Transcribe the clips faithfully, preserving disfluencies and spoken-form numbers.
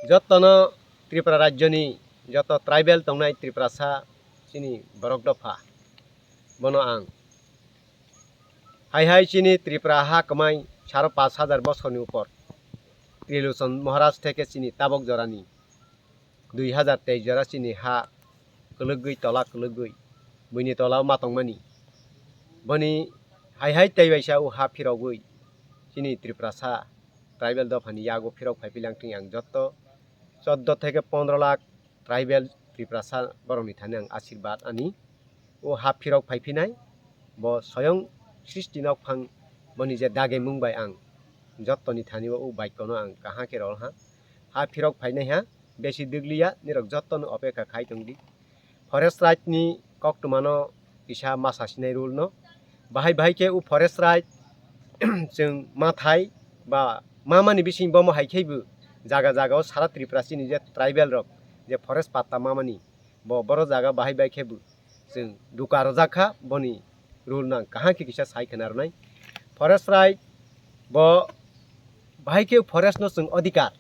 Jottono Tripura rajyoni joto tribal tongnai Tiprasa chini borok dopha, bono ang hai hai chini Tripura ha kwmai saro pash hajar bosorni upor Trilochon Maharaj theke chini tabok jorani dui hajar teis jora chini ha kwlwgwi, tola kwlwgwi, buini tola o ma tongmani. Boni hai hai tei waisa o ha phirogwi chini Tiprasa tribal dophani yago phirok phai philang thung ang jotto choddo theke pondro lakh tribal Tiprasa borokni thani ang ashirbad ani. O ha phirok phai phinai, bo soyong srishti nokphang, boni je dage mung bai ang jottoni thani o, o baikkono ang kaham khe rol ha. Ha phirok phainai ha, besi dwgliya, nirok jottono opekha khai tongdi. Forest right ni koktwmano kisa masa sinai rule no. Bahai bahai khe o forest right chwng mathai ba mamani bising bomo hai khaibo jaga jaga o sara Tripura chini je tribal rok je forest patta mamani, bo boro jaga bahai bahai khaibo chwng duka rwjak kha, boni rule no ang kaham khe kisa sai khna rwnai. Forest right bo bahai khe forest no chwng adhikar,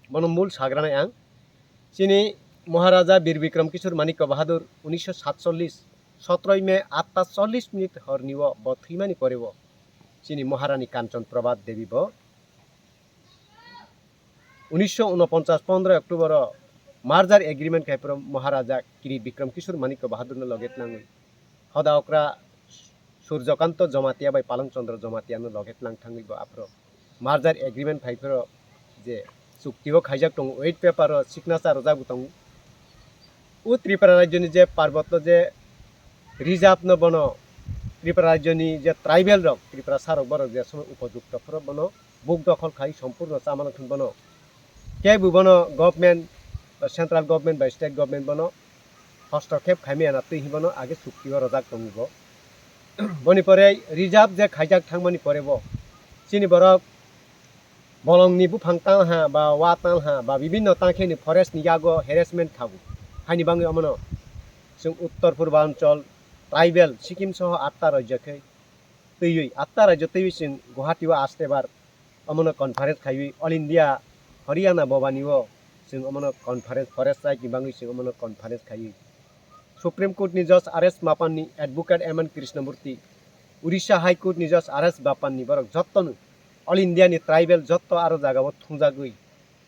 bono mul sagranai ang. Chini Maharaja Bir Bikram Kishore Manikya Bahadur unisho satchollis sotroi May atta chollis minute horni o bo thwimani pore bo chini Maharani Kanchan Prabha Devi bo unisho unoponchas pondro October o merger agreement khai phuru Maharaja Kiri Bikram Kishore Manikya Bahadur no loge tlangwi hoda okra Surjakanto Jamatia bai Palong Chandra Jamatia no loge tlang thangwi bo aphuru merger agreement phai phuru je chukti o khaijak tongo, white paper o signature rwjak bo tongo. O Tripura rajyoni je parbotto je reserve no bono Tripura rajyoni je tribal rok, Tiprasa rok borok je sono upojukto phuru bono buk dokhol khai sompurno chamano thun bono. Kebo bono government, central government bai state government bono hostokhep khaimaya na twi hinwi bono age chukti o rwjak tongo bo. Boni pore reserve je khaijak thangmani pore bo chini borok bolongni buphang talha ba wa talha ba bibinno takheni forest ni yago harassment khago. Haini bangwi omono chwng Uttor Purbanchal tribal Sikkim soho atta rajyo khe twiwi, atta rajyo twiwi chwng Guwahati o astebar omono conference khaiwi All India Haryana Bhabani o chwng omono conference, forest right ni bangwi chwng omono conference khaiwi Supreme Court ni Judge R S Mapan ni Advocate M N Krishnamurti, Odisha High Court ni Judge R S Bapan ni borok jottono All India ni tribal jotto aro jaga o thungjagwi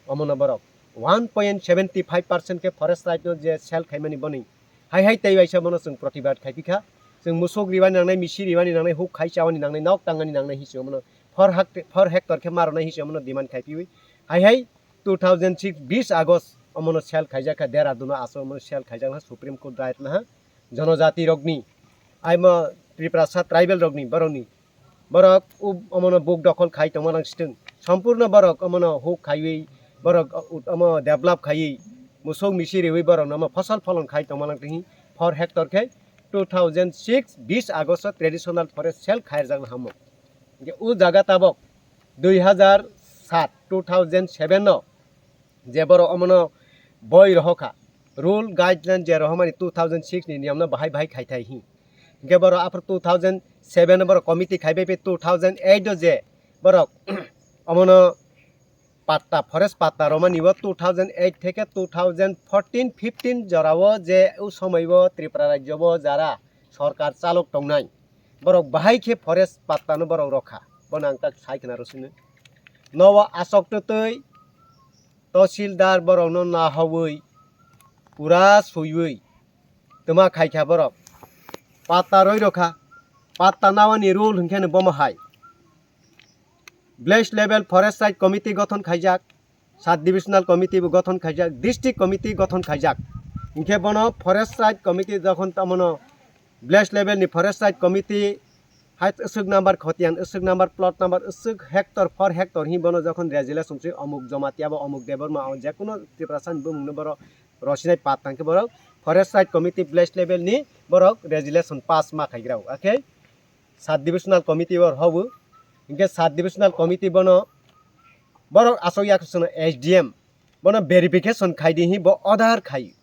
omono borok one point seventy five percent khe forest right no je sell khaimani boni hai hai tei waisa bono chwng protibad khai pikha. Chwng musuk ribani nangnai, misi ribani nangnai, huk khai chawani nangnai, nok tangani nangnai hinwi chwng bono four hect-, four hectare khe marwnai hinwi chwng bono demand khai piwi. Hai hai two thousand six bis August omono sell khaijak kha, Dehradun o aswk omono sell khaijak na Supreme Court right na ha jonojati rokni, aimo Tiprasa tribal rokni borokni. Borok u-, omono buk dokhol khai tongma nang sitwng. Sompurno borok omono huk khaiwi, borok u-, omo develop khaiwi, musuk misi riwi borok no omo phosol pholon khai tongma nang twi four hectare khe two thousand six bis August o traditional forest sell khairjak na hamo. Hingke u jaga tabok dui hazar sat, two thousand seven no je borok omono boi rohokha, rule guideline je rohomani two thousand six ni niyom no bahai bahai khai thai hi. Hingke borok aphuru two thousand seven o borok committee khai bai pai two thousand eight o je borok omono patta, forest patta romani bo two thousand eight theke two thousand fourteen fifteen jora o je u somoi o Tripura rajyo bo jara sorkar chalok tongnai, borok bahai khe forest patta no borok rokha, bono ang tak sai khna rw sino. Nobo asok twtwi Tahsildar borokno nahowi pura suiwi twma khaikha borok. Patta roi rokha, patta nawani rule hwnkhe no bomo hai. Village level forest right committee gothon khaijak, sub divisional committee bo gothon khaijak, district committee gothon khaijak. Hwnkhe bono forest right committee jokhon tamono village level ni forest right committee hai aswk number khotiyan, aswk number plot number, aswk hectare, four hectare hi bono jokhon resolution se omuk Jamatia bo omuk Debbarma o jekuno Tiprasa ni bumung no borok rosinai pat tangkhe borok forest right committee village level ni borok resolution pass ma khaigrao. Akhe sub divisional committee o rhobo, hingke sub divisional committee bono borok asok yak sono S D M bono verification khaidi hi bo order khai.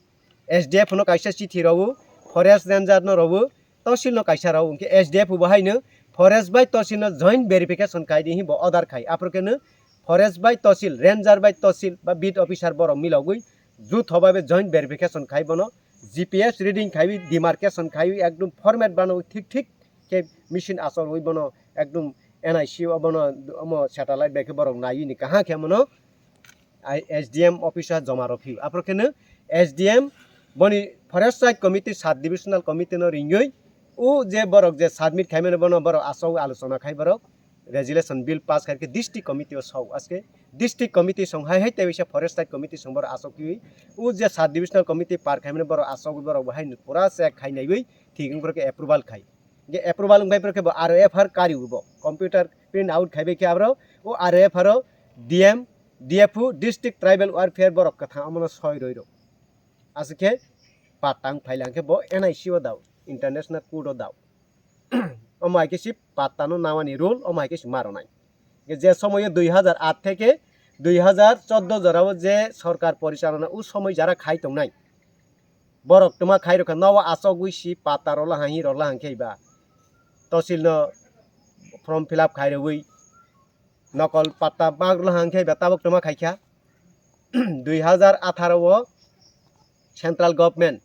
S D F no kaisa chithi rwo, forest ranger no rwo, tahsil no kaisa rwo, hingke S D F bo haino forest bai tahsil no joint verification khaidi hi bo order khai. Aphuru khe no forest bai tosil, ranger bai tosil ba beat officer borok milogwi jutho babe joint verification khai bono, G P S reading khaiwi, demarcation khaiwi, ekdom format bano thik thik khe machine achorwi bono ekdom N I C o bono omo satellite bai khe borok naiwi ni kaham khe mono ai S D M office o joma rw phio. Aphuru kheno S D M boni Forest Site Committee, Sub Divisional Committee no ringwi o je borok je submit khaimani bono borok aswk alochona khai borok resolution bill pass khai khe district committee o sok aske district committee song hai hai tei waisa Forest Site Committee song borok aswk phiwi o je Sub Divisional Committee par khaimani borok aswk borok bo hai pura check khai naiwi thik wng khe approval khai. Je approval wng bai khe bo R O F R kari bo computer print out khai bai khe abro o R O F R o D M, D F O, District Tribal Welfare borok kwthang omono soi roi rw. Aswk khe patta wng phaila hwnkhe bo N I C o dao, International Court o dao. Omo hai khe si patta no nawani rule, omo hai khe si ma rwnai. Je somoyo dui hazar aat theke dui hazar chordo jorao je sorkar porichalona o somoi jara khai tongnai. Borok twma khai rwkha, nowo achogwi si patta rwla hang hi rwla hang khe ba. Tosil no form fill up khai rwui nokol patta bag rwla hang khe ba tabok twma khai kha. Dui hazar atharo o central government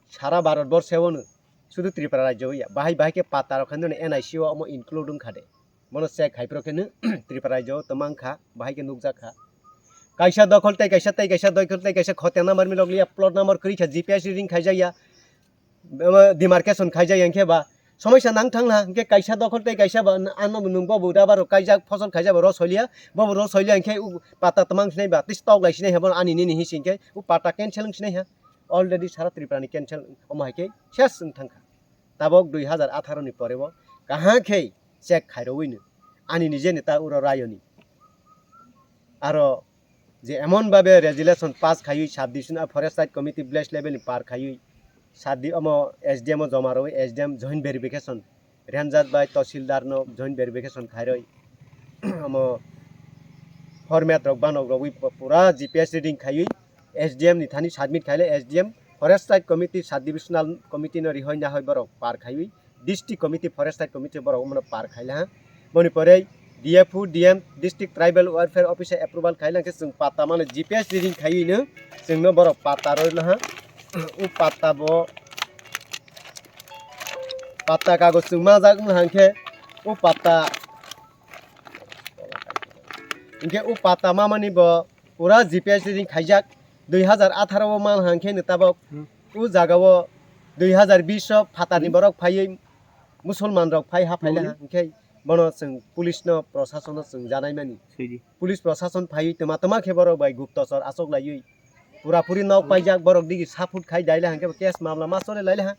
sara Bharat borshe o no sudu Tripura rajyo ya bahai bahai khe patta rwkha nini N I C o omo include wng kha de. Bono check khai phuru khe no Tripura rajyo o tongma wng kha, bahai khe nukjak kha. Kaisa dokhol tei kaisa tei kaisa dokhol tei kaisa khotia number milok liya, plot number kwrwi kha, G P S reading khaijak ya, omo demarcation khaijak ya, hwnkhe ba somoisa nang thang na, hwnkhe kaisa dokhol tei kaisa ba, ano nwng bobo rubber rok kaijak, phosol khaijak ba rw soiliya, bobo rw soiliya, hwnkhe o patta twmang sinai ba, tei stok lai sinai ha, bono ani nini hi sing khe o patta cancel wng sinai ha, already sara Tripura ni cancel omo hai khe ses wng thang kha. Tabok dui hazar atharo ni pore bo kaham khe check khairogwi no ani nije neta uro rayoni. Aro je emon babe resolution pass khaiwi sub division a forest side committee village level ni par khaiwi sub di-, omo S D M o joma rwi S D M joint verification, ranger bai tahsildar no joint verification khairoi omo format rok banok rogwi pura G P S reading khaiwi S D M ni thani submit khaile S D M forest side committee sub divisional committee no rihoi nahoi borok par khaiwi district committee, forest side committee borok omono par khaile ha. Boni pore D F O, D M, District Tribal Welfare Office approval khaile hwnkhe chwng patta mano G P S reading khaiwi no chwngno borok patta rwna ha. O patta bo patta kagoj chwng majak wngkha hwnkhe o patta hwnkhe o patta mamani bo pura G P S reading khaijak dui hazar atharo o man hwnkhe no tabok Hmm. O jaga o dui hazar bish o phatar ni Hmm. borok phaiwi musulman rok phai ha phaile Nongni? Ha hwnkhe bono chwng police no prosason no chwng janai mani. Soidi. Police prosason phaiwi tuma tuma khe borok bai guptachor achok laiwi pura puri nok Hmm. paijak borok digi support khai daile hwnkhe case mamla ma chole laile ha.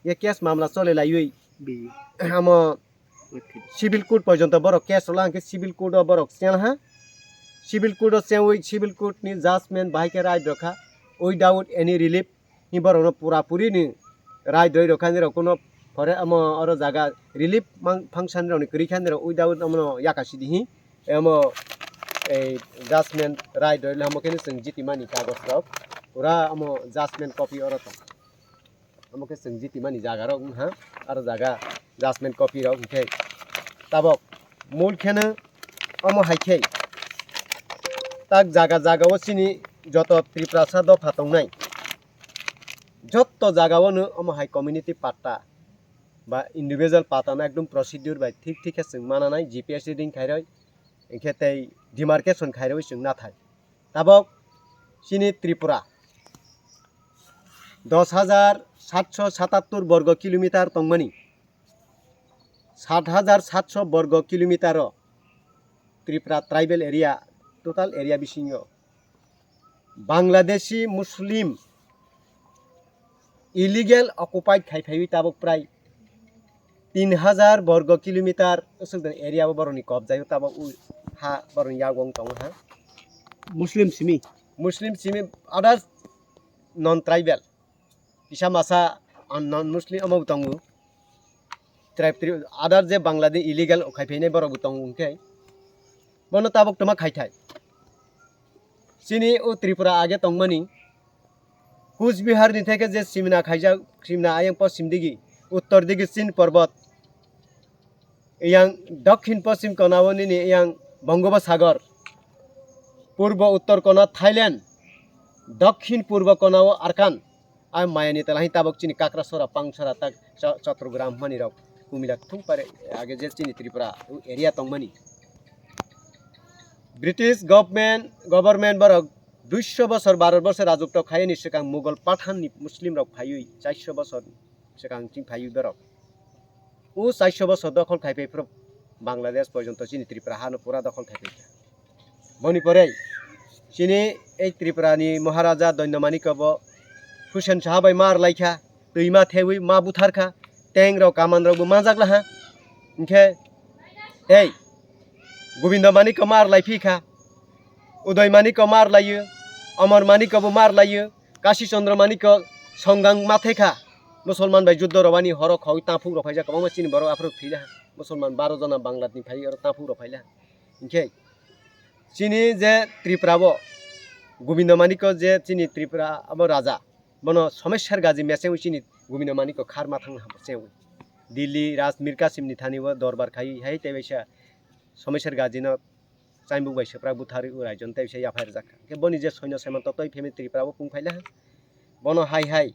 Ye case mamla chole laiwi Biji. Amo Wait. Civil court porjonto borok case rwla hwnkhe civil court o borok chengla ha. Civil court o chengwi civil court ni judgment bahai khe right rwkha without any relief. Ni borok no pura puri ni right rwi rwkha ni rok kuno pore amo oro jaga relief mang-, function rok ni kwrwi kha ni rok without amo no yaka sidi hi amo ei judgment right rwi lamo khe ni chwng jiti mani kagoj rok pura amo judgment copy oro tong. Omo khe chwng jiti mani jaga rok wngha, aro jaga judgment copy rok hwnkhe tabok mul kheno omo hai khe tak jaga jaga o chini joto Tiprasa dopha tongnai jotto jaga o no omo hai community patta ba individual patta no ekdom procedure bai thik thik khe chwng mananai G P S reading khairoi hwnkhe tei demarcation khairoi chwng nathai. Tabok chini Tripura dos hajar satso satattor borgo kilometer tongmani, sat hajar satso borgo kilometer o Tripura tribal area, total area bisingo Bangladeshi Muslim illegal occupied khai phaiwi tabok prai tin hajar borgo kilometer usuk den area bo borokni kobjaio tabok u ha borokni yago wng tongo ha. Muslim simi. Muslim simi others non tribal. Kisa masa non Muslim omo tongo. Tribe, tri-, other je Bangladesh illegal khai phainai borok bo tongo hwnkhe. Bono tabok toma khai thai. Chini o Tripura age tongmani Kuch Bihar ni theke je simna khaijak, simna ayang poschim digi, uttor digi Chin porbot, yang dokhin poschim konao nini yang Bongoposagar, Purbo uttor kona Thailand, dokhin purbo kona o Arkan. A mayani tela hin tabok chini Kakrasora, Pangsora, tak Cho-, Chottogram hwnmani rok, Kumila thung pare age je chini Tripura o area tongmani. British government, government borok duiso bosor, baro bosor rajotw khaiyani swkang Mughal Pathan ni Muslim rok phaiwi, chaiso bosor swkang ching phaiwi borok. O chaiso bosor dokhol khai phai phuru Bangladesh porjonto chini Tripura hano pura dokhol khai phai kha. Boni pore chini ei Tripura ni Maharaja Danya Manikya bo Hussein Shah bai mar lai kha, twi ma thewi ma buthar kha, tank rok, kaman rok bo manjak laha. Hinkhe tei Gobindo Manikya mar lai phi kha, Uday Manikya mar laiyo, Amar Manikya bo mar laiyo, Kashi Chandra Manikya songang ma thai kha. Musulman bai juddo rwani horo khogwi taphuk rok phaijak, kwbangma chini borok aphuru thwi laha. Musulman baro jona Bangla ni phai oro taphuk rok phai laha. Hinkhe chini je Tripura o Gobindo Manikya je chini Tripura abo raja, bono Somesher Gaji mechengwi chini Gobindo Manikya kharma thangna habo chengwi. Delhi Raj Mir Kasim ni thani o dorbar khai hai tei waisa Somesher Gaji no chaimung bai swprak butharwi o raijoni tei waisa yaphai rwjak kha. Hinkhe boni je soino semanto toi phemwi Tripura o pung phai laha. Bono hai hai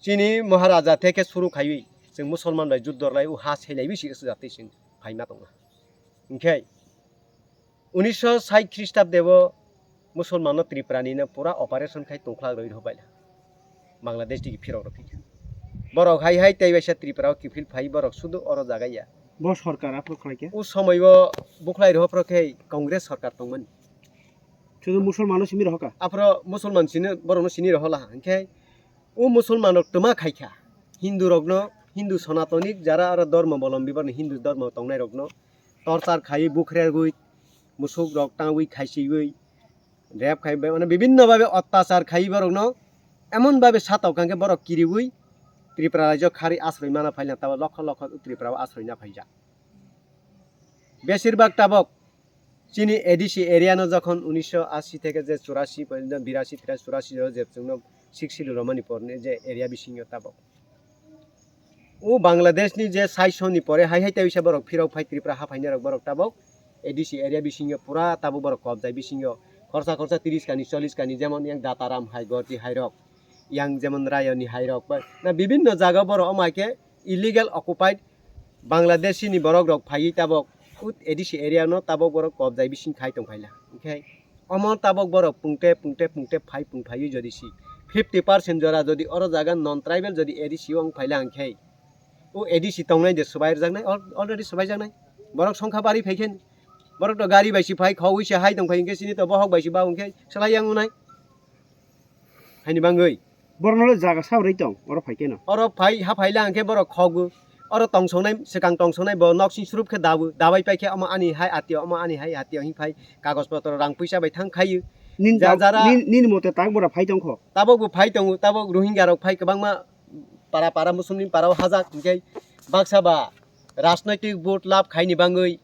chini Maharaja theke suru khaiwi chwng Musulman bai juddo rwlai o ha selaiwi se swjak tei chwng phaima tongma. Hinkhe unisho sait Khristabde o Musulman no Tripura ni no pura operation khai tongkhlak rwi rw baila. Bangladesh digi phirok rw phikha. Borok hai hai tei waisa Tripura o kiphil phai borok sudu oro jaga ya. Bo sorkar aphuru khlai khe? O somoi o bukhlai rw phro khe Congress sorkar tongmani. Sudu Musulman no simi rw kha? Aphro Musulman sini borok no sini rw laha. Hinkhe o Musulman rok twma khai kha. Hindu rok no, Hindu Sanatoni jara aro dhormo bolombi borni Hindu dhormo tongnai rok no torchar khaiwi, bukhrerwi, musuk rok tangwi, khaisiwi, rep khai, mane bibinno babe ottachar khai borok no emon babe satok kha hinkhe borok kiriwi Tripura rajyo khari asroi mana phaila tabo lokho lokho Tripura o asroi na phaijak. Besir bak tabok chini A D C area no jokhon unisho ashi theke je churasi, birasi, tirashi, churasi o je chwngno Sixth Schedule romani porni je area bisingo tabok. O Bangladesh ni je saisoni pore hai hai tei wisa borok phirok phai Tripura ha phainai rok borok tabok A D C area bisingo pura tabok borok kobjai bisingo khorsa khorsa tris kani, chollis kani, jemon yang Dataram hai, Gorji hai rok, yang jemon Rayoni hai rok, ba, na bibinno jaga borok omo hai khe illegal occupied Bangladeshi ni borok rok phaiwi tabok o A D C area no tabok borok kobjai bising khai tong phaila. Hinkhe omo tabok borok pungte, pungte, pungte phai pung phaiwi jodi si fifty percent jora jodi oro jaga non tribal jodi A D C o wng phaila hinkhe o A D C tongnai de swbai rwjaknai, al-, already swbaijaknai. Borok songkha bari phaikhe borok to gari bai si phai, khogwi se hai tong phai hinkhe chini to bohok bai si ba hinkhe swlai yang wngnai. Haini bangwi. Borokno le jaga sa rwi tong, oro phai khe no. Oro phai, ha phaila hwnkhe borok khogo. Oro tongsongnai, swkang tongsongnai bo nok sing surup khe dabu. Dabai pai khe omo ani hai atio, omo ani hai atio hing phai kagoj potro rang puisa bai thang khayu. Nin Ja-, jara nini, nini mote tak bora phai tong kho. Tabok bo phai tongo, tabok Rohingya rok phai kwbangma para para Muslim ni para o hajak hinkhe baksa ba rajnoitik vote lab khaini bangwi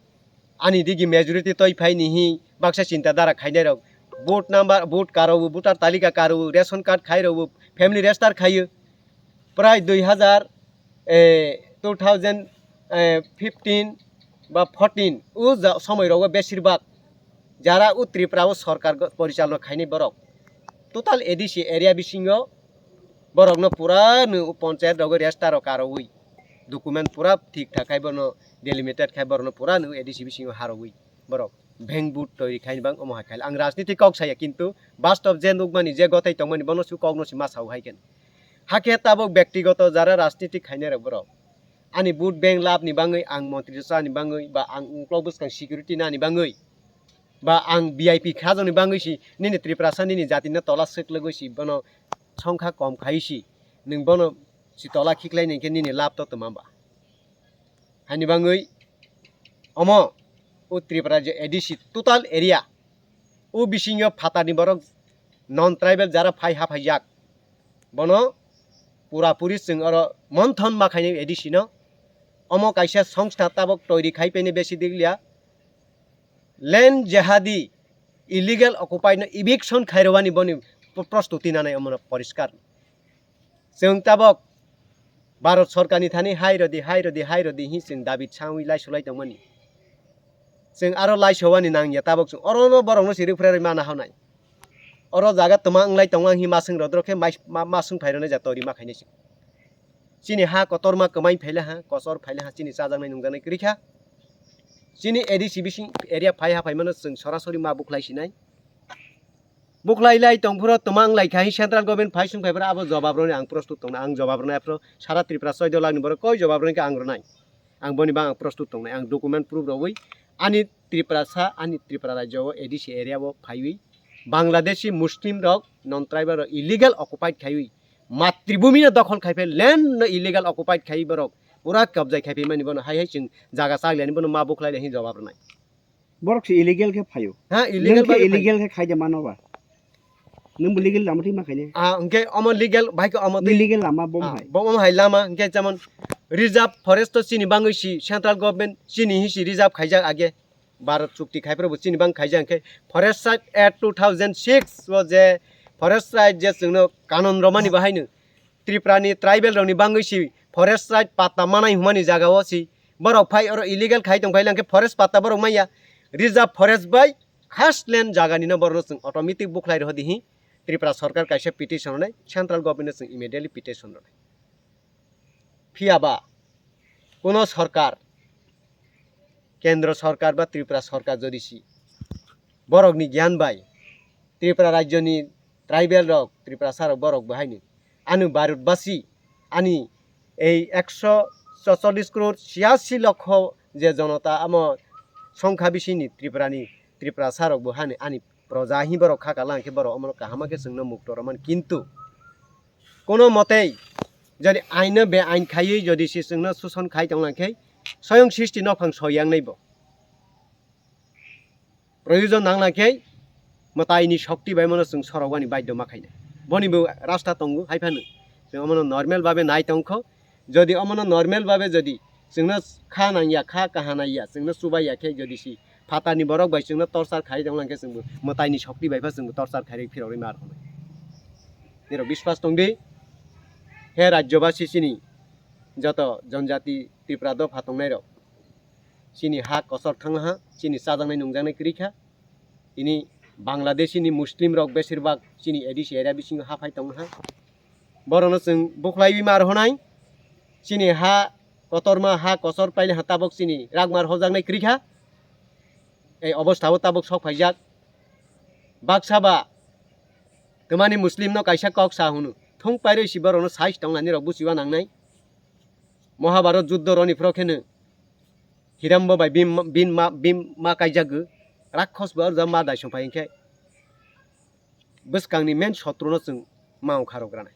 ani digi majority toi phai ni hi baksa chinta dara khainai rok vote number, vote karo, voter talika karo, ration card khai rok, family register khayu prai dui hazar, eh, two thousand, eh, fifteen ba fourteen o ja-, somoi rogo besir bak jara o Tripura o sorkar go-, porichalona khainai borok total A D C area bisingo borokno pura no o ponchayat rogo register rok karowi document pura thik thak khai bono delimited khai borokno pura no A D C bisingo harowi borok bank vote toiri khai bang omo hai khai. Ang rajniti kok saya kintu bastob je nukmani je gotai tongmani bono su kokno si ma sao hai khen. Hakhe tabok bektigoto jara rajniti khainai rok borok ani vote bank lab ni bangwi, ang montri cha ni bangwi, ba ang uklok bwskang security nani bangwi, ba ang V I P khajak ni bangwi si nini Tiprasa nini jati no tola swk logwi si bono songkha kom khai si nwng bono si tola khiklai nai khe nini lab to tma ba? Haini bangwi omo o Tripura je A D C total area o bisingo phatarni borok non tribal jara phai ha phaijak bono pura puri chwng oro monthon ma khainai A D C no. Omo kaisa songstha tabok toiri khai paine besi diglia land jihadi illegal occupy no eviction khairwani boni prostuti nanai omono poriskar. Chwng tabok Bharat sorkarni thani hai rwdi, hai rwdi, hai rwdi hi chwng dabi changwi laisulai tongmani. Chwng aro lai sowani nang ya tabok chwng oro no borok no siri phre rwi mana hwnai. Oro jaga twma wnglai tongo ang hi maswng rodro khe mai-, ma-, maswng phai rwnai ja tori ma khainai chwng. Chini ha kotorma kwmai phaila ha, kosor phaila ha, chini chajaknai nungjaknai kwrwi kha. Chini A D C bising area phai ha phaimano chwng sorasori ma bukhlai sinai. Bukhlai lai tongphuru twma wnglai kha hi central government phai sung phaiphuru abo jobab rwnai ang prostut tongnai, ang jobab rwnai aphuru sara Tripura soido lakni borok koi jobab rwnai khe ang rwnai. Ang boni bang ang prostut tongnai, ang document proof rwui ani Tripura sa, ani Tripura rajyo o A D C area o phaiwi Bangladeshi Muslim rok, non tribal rok illegal occupied khaiwi matribhumi no dokhol khai phe, land no illegal occupied khai borok pura kabjai khai phe mani bono hai hai chwng jaga chagliani bono ma bukhlai lai hi jobab rwnai. Borok se illegal khe phaio. Ha, illegal khe bai phai. Illegal khe khaide mano ba. Nwng bo legal lama twi ma khaine. Ah, hwnkhe omo legal bai khe omo twi. Illegal lama bom hai. Bom hai lama hwnkhe jemon reserve forest to chini bangwi si central government chini hi si reserve khaijak age. Bharat chukti khaiphuru bo chini bang khaijak hwnkhe Forest Right Act two thousand six o je Forest Right je chwngno kanon romani bahaino Tripura ni tribal rokni bangwi si forest right patta manai humani jaga o si borok phai oro illegal khai tong phai lang khe forest patta borok maya reserve forest bai khas land jaga ni no borok no chwng automatic bukhlai rw di hi Tripura sarkar kaisa petition rwnai central government no chwng immediately petition rwnai. Phiya ba kuno sarkar kendro sarkar ba Tripura sarkar jodi si borok ni gyan bai Tripura rajyo ni tribal rok Tripura sa rok borok bo haino ani Bharat basi ani ei ekso chochollis crore chiyasi lokho je jonota amo songkha bisini Tripura ni Tripura sa rok bo hani ani proja hi borok kha kalang khe borok omo kaham khe chwngno mukto rwmani kintu kono motei jodi aino be ain khaiwi jodi si chwngno suson khai tonglang khe soyong srishti nokhang soyang naibo. Proyojon nangna khe mwtaini shokti bai mano chwng sorogani baidyo ma khaina. Boni bo rasta tongo hai phano. Chwng omono normal babe nai tongkho. Jodi omono normal babe jodi chwngno kha nangya, kha kaha nangya, chwngno chubaiya khe jodi si phatarni borok bai chwngno torchar khai tonglang khe chwngbo mwtaini shokti bai pha chwngbo torchar khairwi phirogwi mar hwnwi. Nirok biswas tongdi. He rajyobasi chini joto jonjati Tripura dopha tongnairok. Chini ha kosor thangha, chini chajaknai nungjaknai kwrwi kha. Tini Bangladeshi ni Muslim rok besir bak chini A D C area bisingo ha phai tongha. Borokno chwng bukhlaiwi mar honai. Chini ha kotorma ha kosor paile ha tabok chini rakmar hojaknai kwrwi kha. Ei obostha o tabok sok phaijak. Baksa ba twmani Muslim no kaisa kok sa hunu. Thung pairwi si borokno size tongnani rok buchiba nangnai. Mahabharat juddho roni phro kheno Hirambo bai bim, bim ma, bim ma kaijagwi. Rakhos bo arja ma dai songphai hinkhe bwskangni main sotruno chwng ma ongkha rok ranai.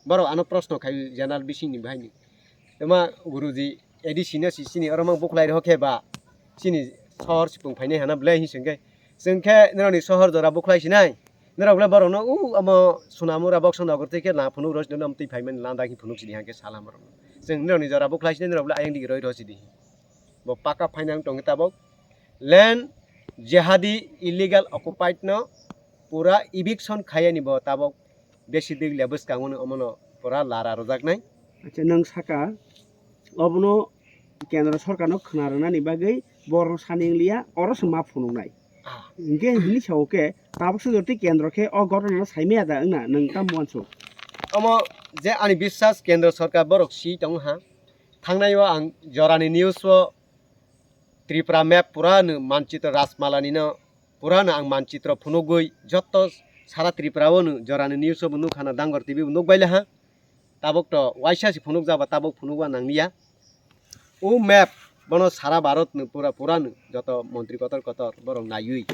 Borok ano proshno khai general bisingni bahaini. Tama guruji A D C no si chini oro mang bukhlai rw khe ba chini sohor sipung phainai hana belai hin sengkhe. Chwng khe norokni sohor jora bukhlai sinai. Norok le borokno u omo Sonamura Boxo Nogor tei khe na phunuk rw sini, omo twi phaimani landa khe phunuk sidi hangkhe salam borokno. Chwng norokni jora bukhlai sinai, norok le ayang digi roi rw sidi. Bo paka phainang tongkhe tabok. Land jihadi illegal occupied no pura eviction khayani bo tabok besi dwglia bwskango no omono pura lara rwjaknai. Acha, nwng saka obono kendro sorkarno khwna rwnani bagwi borokno sani wngliya, oro se ma phunuknai. Ah. Hinkhe hini sao khe tabuk se jotoi kendro khe o ghotona no saimaya da wngna nwng tamo uansuk? Omo je ani biswas kendro sorkar borok si tongo ha. Thangnai o ang jorani news o Tripura map pura no manchitro Rajmalani no pura no ang manchitro phunugwi jotto sara Tripura o no jorani news o bo nukha na Dangor T V bo nukbaile ha. Tabuk to waisa se phunukjak ba tabuk phunukba nangliya. O map bono sara Bharat no pura pura no joto montri kotor kotor borok naiwi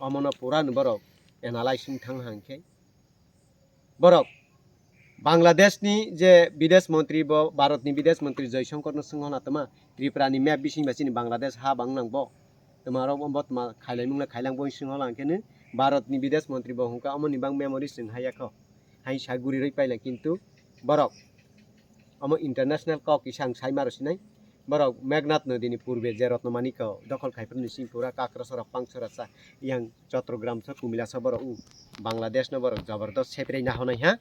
omono pura no borok analyze wng thang hang khe borok Bangladesh ni je bidesh montri bo Bharat ni bidesh montri Jaishankar no swngna tama Tripura ni map bising ba chini Bangladesh ha bang nang bo tama rok bo tama khailaimung le khailang bo swngna lang khe no Bharat ni bidesh montri bo hwnkha omo ni bang memory swng haya kho. Hai sa guri rwi paila kintu borok omo international kok kisa ang sai maro sinai. Borok Meghnad nodi ni purbe je Ratnamani ko dokhol khai phuru ni simi pura Kakrasora, Pangsora sa yang Chottogram sa, Kumila sa borok u Bangladesh no borok jabardast sepre na honai ha.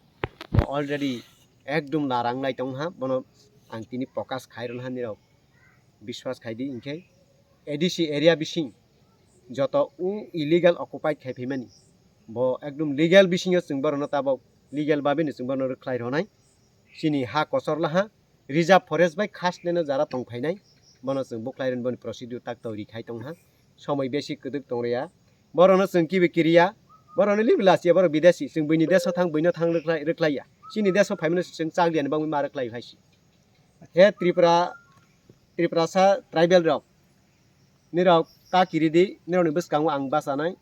Bo already ekdum larang lai tong ha, bono ang tini focus khai rwna ha nirok biswas khai di hinkhe. A D C area bising joto o illegal occupied khai phaimani, bo ekdom legal bisingo chwng borokno tabok legal babino chwng borokno rwkhlai rwnai. Chini ha kochorlaha reserve forest bai khasneno jara tong phainai, bono chwng bukhlai rwni boni procedure tak twi ri khai tongha. Somoi besi kwdwk tong rwya, borokno chwng kibi kiriya, borokno libi lachiya, borok bidesi, chwng buini deso thang buino thang rwkhlai rwkhlaiya, chini deso phaimano chwng chakliyani bagwi ma rwkhlai hai si. He Tripura, Tiprasa tribal rok, nirok ta kiri di, nirokni bwskango ang bachanai,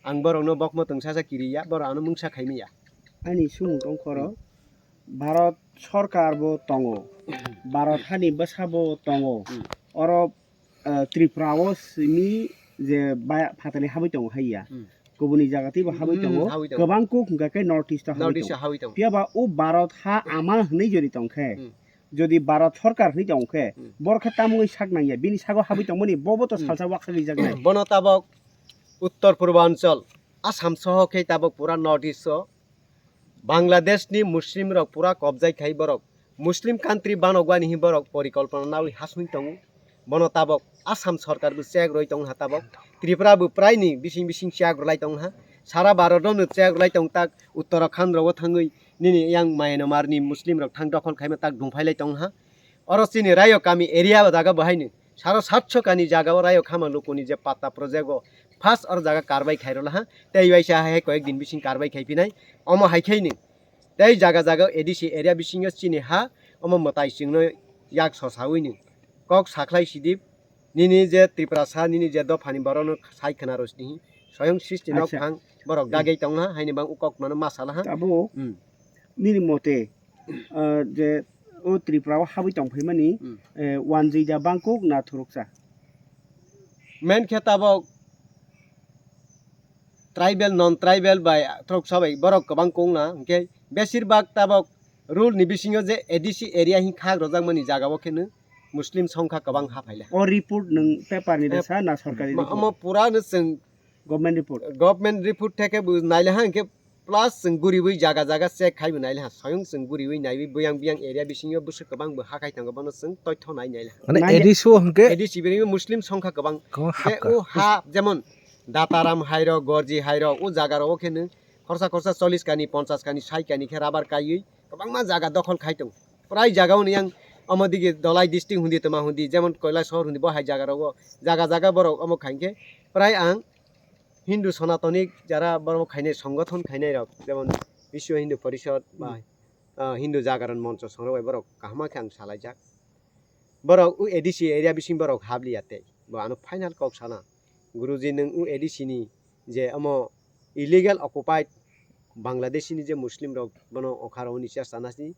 ang borokno bokmo twngsa sa kiriya, borok ano mungsa khaimaya. Ani sumung tong khoro, Bharat sorkar bo tongo, Bharat hani bwsa bo tongo, Hmm. oro, eh, Tripura o simi je ba-, phatani habwi tongo haiya, Hmm. kubuni jaga teibo habwi Hmm, tongo, habwi tongo. Kwbang kuk hwnkha khe North East o habwi North East o tongo. Habwi tongo. Phiya ba o Bharat ha ama hwnwi jodi tong khe, Hmm. jodi Bharat sorkar hwnwi tong khe, Hmm. borok khe tamungwi sak nangya, bini sago habwi tongmani, bobo to Hmm. salsa wakha gwijak nai. Bono tabok Uttor Purbanchal, Assam soho khe tabok pura North East o Bangladesh ni Muslim rok pura kobjai khai borok. Muslim country banokbani hi borok porikolpona nawi hasung tongo. Bono tabok Assam sorkar bo chek roi tong ha tabok. Tripura bo prai ni bising bising chek rwlai tong ha. Sara Bharat no chek rwlai tong tak Uttarakhand rogo thangwi nini yang Myanmar ni Muslim rok thang dokhol khaima tak dungphai lai tong ha. Oro chini Rayo kami area o jaga bo haino saro satso kani jaga o Rayo khama lukuni je patta project o first oro jaga karbai khairwla ha. Tei waisa hai koyek din bising karbai khai phinai. Omo hai khaino tei jaga jaga A D C area bisingo chini ha omo mwtai chwngno yak sosawi no kok sakhlai sidi. Nini je Tiprasa, nini je dophani borokno sai khna rw sini. Soyong sristi nok Acha. Thang borok Hmm. dagei tongha, haini bang u kok mano ma salaha. Tabuk Hmm. nini mote, ah, je o Tripura o habwi tong phaimani, Hmm. eh, wanjwi da bangkok na thuruksa? Main khe tabok tribal, non tribal bai thuruksa bai borok kwbang kong na, hwnkhe besir bak tabok rule ni bisingo je A D C area hin khak rwjakmani jaga o kheno Muslim songkha kwbang ha phaila. O report nwng paper ni Eh, rwsa na sorkari ma-, report? Omo pura no chwng Government report. Government report theke bo naile ha, hwnkhe plus chwng guriwi jaga jaga check khai bo naile ha, soyong chwng guriwi naiwi buyang buyang area bisingo bwswk kwbang bo ha khai tongo, bono chwng toitho nai naile ha. Mane Naile. A D C o hwnkhe? A D C bini Muslim songkha kwbang. Kwbang Hwnkhe hapkha. O ha jemon Dataram hairok, Gorji hairok, o jaga rok o khe nwng khorsa khorsa chollish kani, ponchash kani, sait kani khe rubber kaiwi kwbangma jaga dokhol khai tongo. Prai jaga o ni yang omo dige Dholai district hundi toma hundi, jemon Koilashahar hundi, bo hai jaga rogo jaga jaga borok omo khai khe prai ang Hindu Sanatani jara borok khainai songothon khainai rok, jemon Biswa Hindu Porishad ba, Hmm. ah, Hindu Jagaran Moncho songrok bai borok kaham khe ang salaijak. Borok o A D C area bising borok habliya tei bo ano final kok sana. Guruji, nwng o A D C ni je omo illegal occupied Bangladeshi ni je Muslim rok bono okharo hwnwi chesta nasi,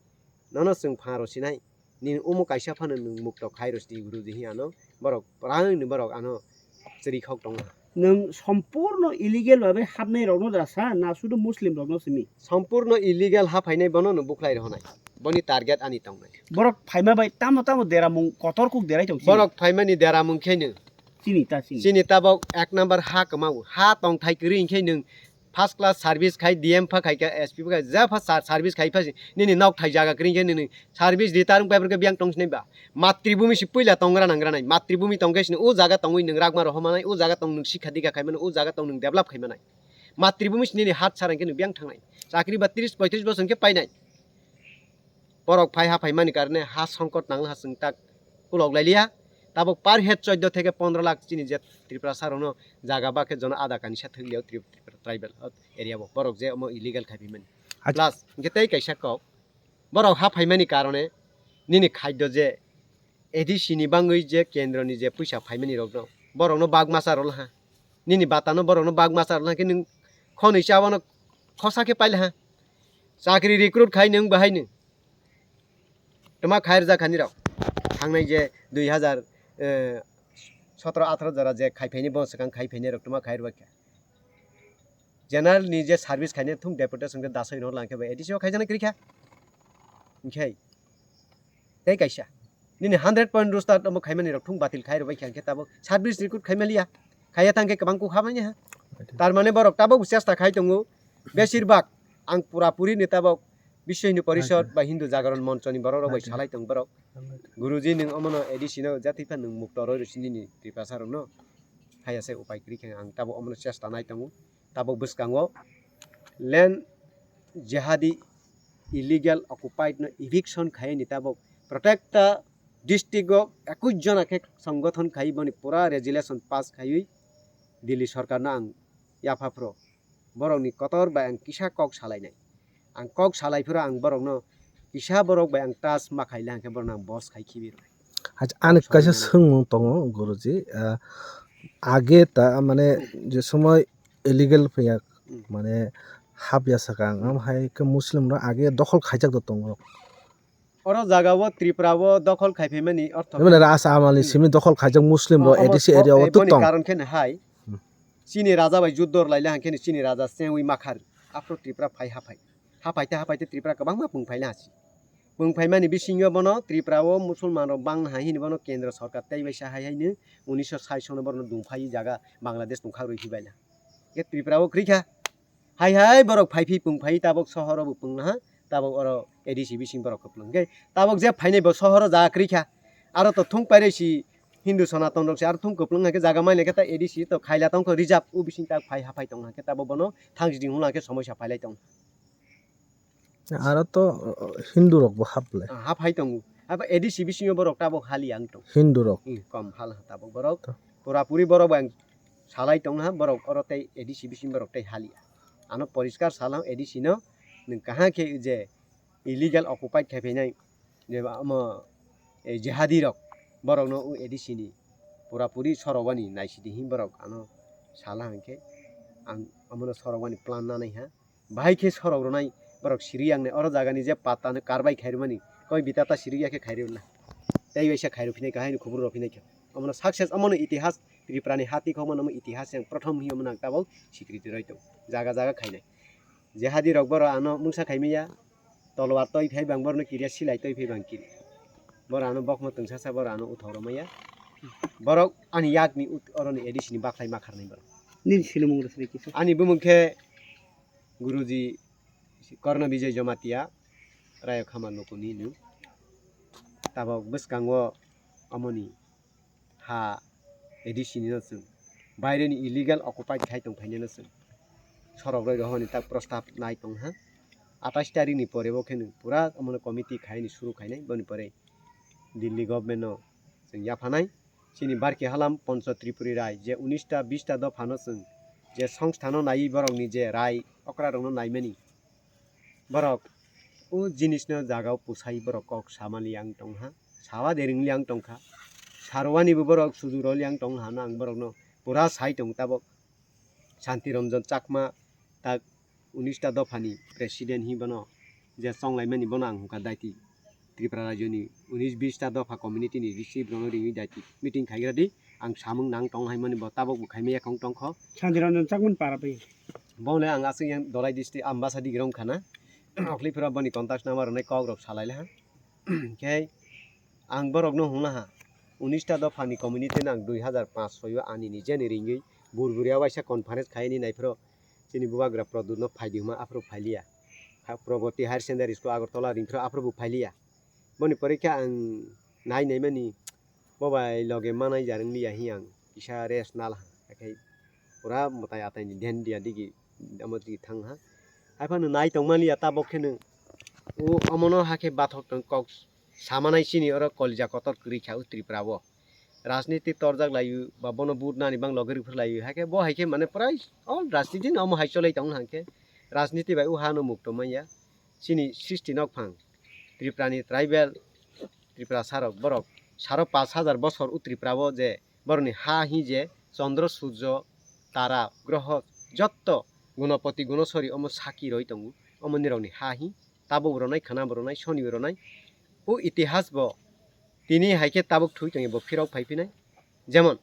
nono chwng phan rw sinai, nini omo kaisa phano nwng mukto khai rw sidi Guruji hi ano borok, rang ni borok ano chwrwi khok tongo. Nwng sompurno illegal babe hapnai rokno da sa na sudu Muslim rokno simi? Sompurno illegal ha phainai bono no bukhlai rw hwnai. Boni target ani tongnai. Borok phaima bai tamo tamo deramung kotor kuk derai tong sini. Borok phaimani deramung khe no. Chini ta chini. Chini tabok ek number ha kwmao. Ha tongthai kwrwi hinkhe nwng first class service khai, D M pha khai kha, S P pha khai, ja pha sa-, service khai pha si, nini nok thai jaga kwrwi hinkhe nini service rita rwng pai phai khe biyang tong sinai ba. Matribhumi si puila tongra nangra nai. Matribhumi tong khe sini o jaga tongwi nwng rakma rohor manai, o jaga tong nwng sikha dikha khai mano, o jaga tong nwng develop khai manai. Matribhumi si nini hat sara hinkhe nwng biyang thangnai. Chakri ba tris poitris bosor hinkhe painai. Borok phai ha phaimani karone ha songkot nangla ha chwng tak kulok lailiya. Tabuk per head choddo theke pondro lakh chini je Tripura sarokno jaga ba khe jono ada kanisa thwk liya o Tri-, Tripura tribal area bo. Borok je omo illegal khai phaimani. Acha. Plus hinkhe tei kaisa kok, borok ha phaimani karone nini khaddo je A D C ni bangwi je kendro ni je puisa phaimani rokno, borokno bak masa rwla ha. Nini bata no borokno bak masa rwla ha khe nwng khonwi cha bono khosa khe paila ha. Chakri recruit khai nwng bahai nwng. Twma khai rwjak kha nirok. Thangnai je dui hazar, eh, sotro atharo jora je khai phaini, bo swkang khai phaini rok twma khai rwjak kha. General ni je service khaini thung deputation khe dasai rok lang khe bai A D C o khaijaknai kwrwi kha. Hinkhe tei kaisa nini hundred point roster omo khaimani rok thung batil khai rwbai kha, hinkhe tabuk service recruit khaimaliya. Khaiya thang khe kwbang kuk hamani ha. Tar mane borok tabuk chesta khai tongo. Besir bak ang pura puri ni tabuk Biswa Hindu Porishad ba Hindu Jagaran Monchoni borok rok bai salai tong borok. Guruji, nwng omono A D C no jatwi phan nwng mukto roi rw sini ni Tiprasa rok no. Haya se upai kwrwi khe ang tabo omono chesta nai tongo. Tabo bwskango land jihadi illegal occupied no eviction khaini tabo protecta district o ekush jona khe songgothon khai boni pura resolution pass khaiwi Delhi sorkar no ang yapha phro. Borokni kotor bai ang kisa kok salainai. Ang kok salai phiro ang borokno kisa borok bai ang touch ma khaile hwnkhe borokno ang boss khai khibi rw. Acha, ani kaisa swngmung tongo, Guruji. Ah, age ta, mane, je somoi illegal phaiya, hmm, mane, hapya sakang, hmm, am hai khe Muslim rok age dokhol khaijak do tongo. Oro jaga o Tripura o dokhol khai phaimani ortho khe Ras Amani, hmm, simi dokhol khaijak Muslim rok, oh, omo A D C area o, eh, to boni tong. Karon khe hai. Hmm. Chini raja bai juddo rwlaile hwnkhe chini raja chengwi makhar. Aphro Tripura phai haphai. Haphai te haphai te Tripura kwbangma pung phaile hasi. Pung phaimani bisingo bono Tripura o Musulman rok bang hai hini bono Kendra Sorkar tei bai sa hai haino unisho sait sono bono dungphai jaga Bangladesh tongkha rwi hibaila. Ke Tripura o kwrwi kha. Hai hai borok phai phi pung phai tabok sohoro bo pung ha, tabok oro A D C bising borok kwplung. Ke tabok je phainai bo sohoro jaga kwrwi kha. Aro to thung pairesi Hindu Sonaton rok se aro thung kwplung ha ke jaga mai le ke ta A D C to khaila tong kho reserve u bising ta phai ha phai tong ha ke tabo bono thang jiding hula ke somoisa phailai tong. Aro to, uh, Hindu rok bo hap le. Ah, hap hai tongo. Abo A D C bisingo borok tabok hali ang tong. Hindu rok. Hmm, kom hal ha tabok borok. To. Pura puri borok bo ang salai tong ha, borok oro tei A D C bising borok tei hali. Ano poriskar salang A D C no, nwng kaha khe je illegal occupied khai phainai, je amo, eh, jihadi rok, borok no A D C ni pura puri sorok wani naisidi hin borok ano sala hwnkhe ang amono sorok wani plan nanai ha. Bahai khe sorok rwnai borok siri yang nai oro jaga ni je patta no karbai khai rwmani koi bita ta siri ya khe khai rwna. Tei waisa khai rw phinai kha haino khubur rw phinai kha. Omono success omono itihas Tripura ni hati kho omono itihas yang prothom hi omono ang tabok sikriti roi tong. Jaga jaga khainai. Jihadi rok borok ano mungsa khai maya. Tolwar toi phai bang borno kiria silai toi phai bang kiri. Borok ano bokma tongsa sa borok ano uthok rw maya. Borok ani yak ni ut-, oro ni A D C ni baklai ma kharnai borok. Nini sinimung rw sini kisa. Ani bumung khe Guruji Karna Vijay Jamatia, Rayo Khama Nukuni nw. Tabok bwskango amoni ha A D C ni no chwng baireni illegal occupied khai tong phainai no chwng sorok roi rohorni tak prostab nai tong ha. Atais tarik ni pore bo khe nw pura omono committee khai ni suru khainai, boni pore Delhi government no chwng yaphanai. Chini Barki Halam Poncho Tripuri Rai je unis ta bis ta dopha no chwng je songstha no naiwi borok ni je rai okra rok no naimani, borok o jinis no jaga o pusai borok kok samani ang tong ha, sawa de ringli ang tong kha, sarwani bo borok suju roli ang tong ha no ang borok no pura sai tong tabok. Shanti Ranjan Chakma tak unis ta dopha ni president hi bono je chonglaimani bono ang hwnkha daiti Tripura rajyo ni unis bis ta dopha community ni receive rok no ringwi daiti meeting khaigra di ang samung nang tong hai mani bo tabok bo khaimaya khong tong kho. Shanti Ranjan Chakma ni para bai. Bo le ang aswk yang Dholai district Ambasa digrong khana. Okli phura boni contact number rwnai kok rok salai le ha. Khe ang borok no hwnna ha. Unis ta dopha ni community no ang dui hazar panch soi o ani ni jeni ringwi bur buria waisa conference khai ni nai phro chini bubagra Pradyut no phai di hwnma aphro phai liya. Ha, Pragati Higher Secondary School Agartala ring phro aphro bo phai liya. Boni pore khe ang nai nai mani bo bai loge manai jarwng liya hi ang kisa rest nal ha. Haikhe pura mwtai atai ni dhyan diya digi amo digi thang ha. Haiphano nai tong man liya tabok khe nwng o omono hakhe bathok tong kok samanai chini oro kolija kotor kwrwi kha o Tripura o. Rajniti torjak laio ba bono vote nani bang loge rwphwr laio, haikhe bo haikhe mane prai all rajniti no omo hai cholai tong hangkhe rajniti bai o hano mukto manya. Chini srishti nokphang Tripura ni tribal Tripura sarok borok saro pash hazar bosor o Tripura o je borokni ha hi je chondro surjo tara groho jotto gunopoti gunosori omo saki roi tongo, omo nirokni ha hi tabuk rwnai khwnam rwnai soni rwnai o itihas bo tini hai khe tabuk thui tongya bo phirok phai phinai. Jemon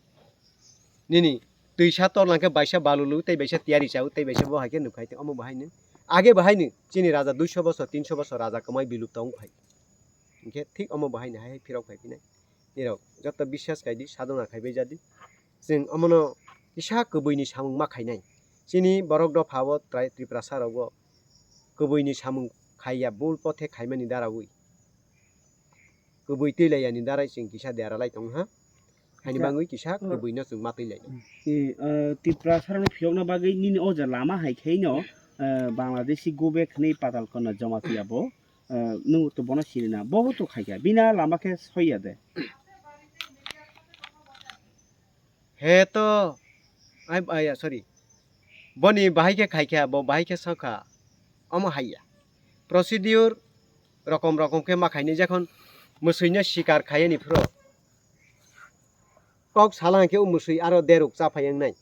nini twisa tol nang khe baisa balulu tei baisa tiyari chao tei baisa bo hai khe nuk hai tong omo bo hai no age bo hai no chini raja duiso bosor tinso bosor raja kwmai bilupta wng phai. Hinkhe thik omo bo hai no hai hai phirok phai phinai. Nirok joto biswas khai di, sadhona khai bai ja di. Chwng omono kisa kwbwi ni samung ma khainai. Chini borok dopha o trai Tripura sa rok o kwbwi ni samung khaiya bul pothe khaimani darawi. Kubui twi laiyani darai chwng kisa dera lai tong ha. Haini bangwi kisa kubui no chwng ma twi lai. Eh, eh, Tiprasa rokno phiyokna bagwi nini o je lama hai khe no, eh, Bangladeshi go back hwnwi Patalkona Jamatia bo, eh, nwng to bono sini na. Bo to khai kha. Bina lama khe soiya de. He to, ai, ai, sorry. Boni bahai khe khai kha, bo bahai khe sao kha. Omo hai ya. Procedure rokom rokom khe ma khainai, jekhon mwswino sikar khaiyani phuru kok sala hwnkhe o mwswi aro deruk cha phai wngnai.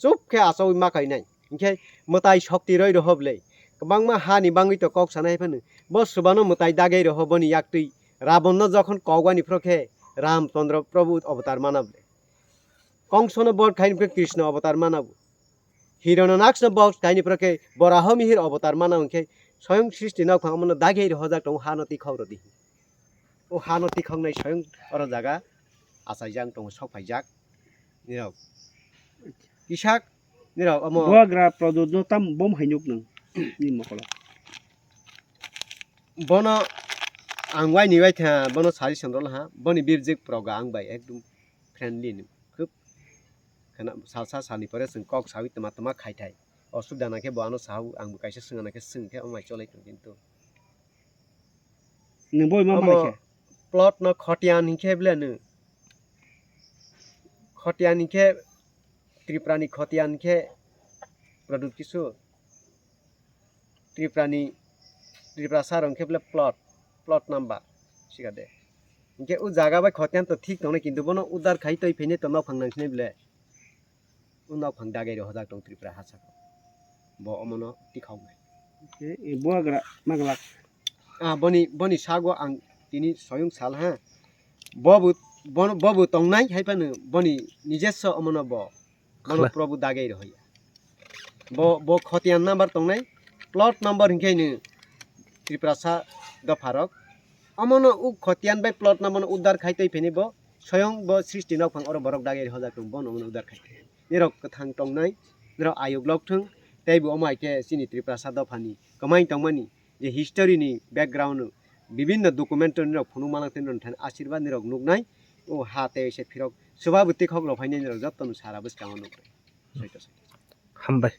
Chup khe achaui ma kainai. Hinkhe mwtai shokti roi roho bwle. Kwbangma hani bangwi to kok sanai phano. Bo swbano mwtai dagei roho boni yaktwi. Rabonno jokhon kokwani phro khe Ramchandra Prabhu avatar mana bwle. Kongsono bod khaini phro Krishna avatar mana bo. Hirano naksno bod khaini phro khe Boraho mihir avatar mana hinkhe soyong srishti nokphang omono dagei rohojak tongo hano twi khok rwdi. O hano tikhoknai soyong oro jaga achaijak tongo, sok phaijak nirok. Kisak nirok omo Buagra Pradyot no tam bom hai nuk nang ni mokolo. Bono ang waini waitha, bono sari sandal ha, boni birjik proga ang bai ekdum friendly ni, khub khena salsa salni pore chwng kok sawi tama tama khai thai. Osubida nang khe bo ano sao, ang bo kaisa swngna khe swng khe omo bai cholai tong kintu. Nwng boi ma Omo manai khe? Plot no Khotian hinkhe bwle nw. Khotian hinkhe Tripura ni Khotian hinkhe product kisu Tripura ni, Tripura sar hinkhe bwle plot, plot number sikade. Hinkhe o jaga bai Khotian to thik tongnai kintu bono udar khai twi phene to nok phang nang sinai bwle. O nok phang dagei rohojak tong Tripura hachak. Bo omono tikhoknai. Buagra maglak. Ah, boni, boni sago ang tini soyung sal ha. Bobo, bono, bobo tongnai hai phano boni nijesso omono bo. Bono Khla- Prabhu dagei rohoya. Bo, bo Khotian number tongnai. Plot number hinkhe ni Tripura sa dopharok. Omono u Khotian bai plot number no udar khai twi phini bo. Soyong bo srishti nok phang oro borok dagei rohojak tong bono omono udar khai. Nirok kwthang tongnai, nirok ayuk lok thung, tei bo omo hai khe chini Tiprasa dophani kwmai tongmani je history ni background bibinno document nirok phunuk manang tei nirok thani asirwad nirok nuknai, o ha tei se phirok swbabo tikhok rok phainai nirok jotono sara bwskango nuknai. Hambai.